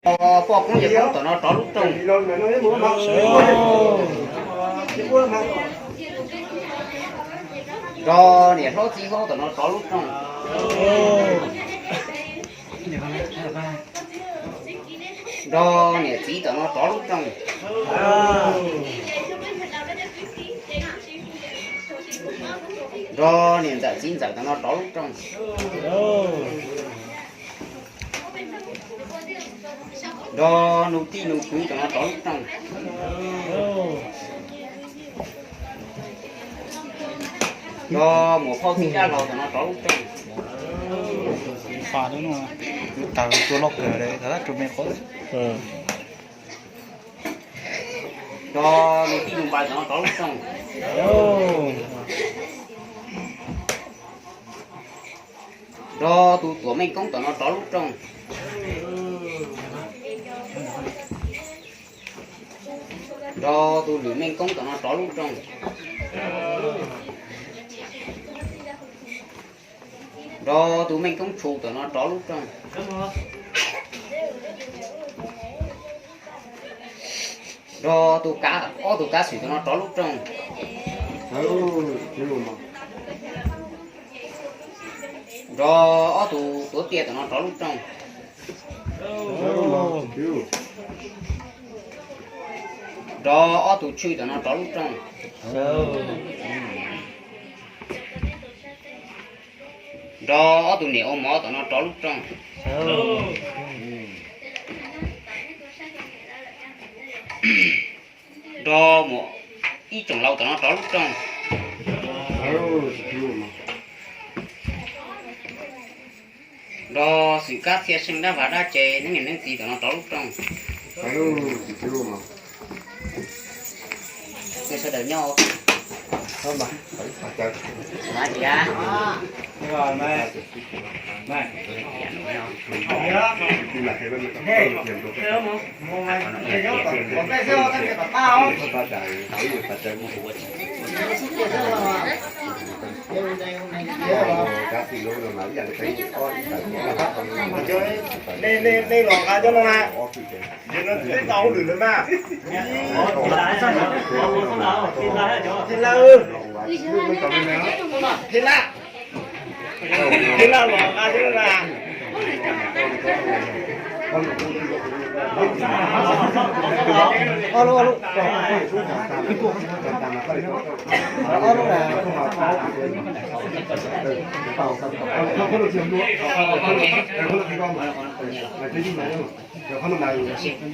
Poj koob yawg koob tom no rov lub rooj. Nrog niam hlob txiv hlob tom no rov lub rooj. Nrog niam txiv tom no rov lub rooj. Nrog niam ntxawm txiv ntxawm tom no rov lub rooj. Nrog nus tij nus kwv tom no rov lub rooj. Nrog muam phauj tij dab laug tom no rov lub rooj. Nrog nus tij nus npawg tom no rov lub rooj. Nrog tus tuam meej koob tom no rov lub rooj. Nrog tus lwm meej koob tom no rov lub rooj. Nrog tus meej koob tshu tom no rov lub rooj. Nrog tus kav, ob tug kav xwm tom no rov lub rooj. Nrog ob tug tuav tiaj tom no rov lub rooj. Nrog ob tug tshwj tom no rov lub rooj. Nrog ob tug niam ua mov tom no rov lub rooj. Nrog muam ib tsoom laus tom no rov lub rooj. Nrog xwm kab txhia seej dab vaj dab tse neeb niam neeb txiv tom no rov lub rooj. Sawv daws nyob. Nej los nqa cov no na. Ces no twb tau hauj lwm lawm mas. Thib Laj, Thib Laj, Thib Laj los nqa cov no na.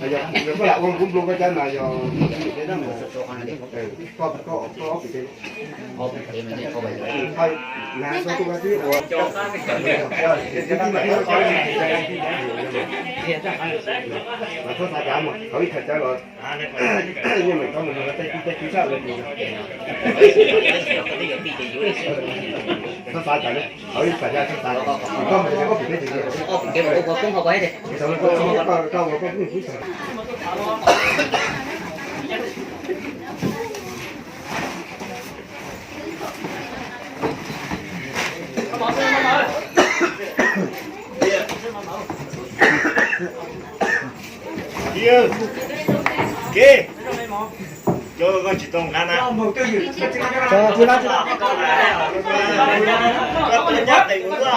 Koj lam ua kuv nplua koj cab mas yog koj, koj, koj ob pim teb. Mas txhob xav cas mas thaum ib thaj cas los yeej meem tau mus nrog tej tij tej kwv sab lawm. Txhob xav cas na, thaum ib thaj cas txhob xav, koj mus ob pim teb ces koj ua koj kuj Kev, cov koj tsis tau nqa na. Koj tuaj nyob tes ua luaj.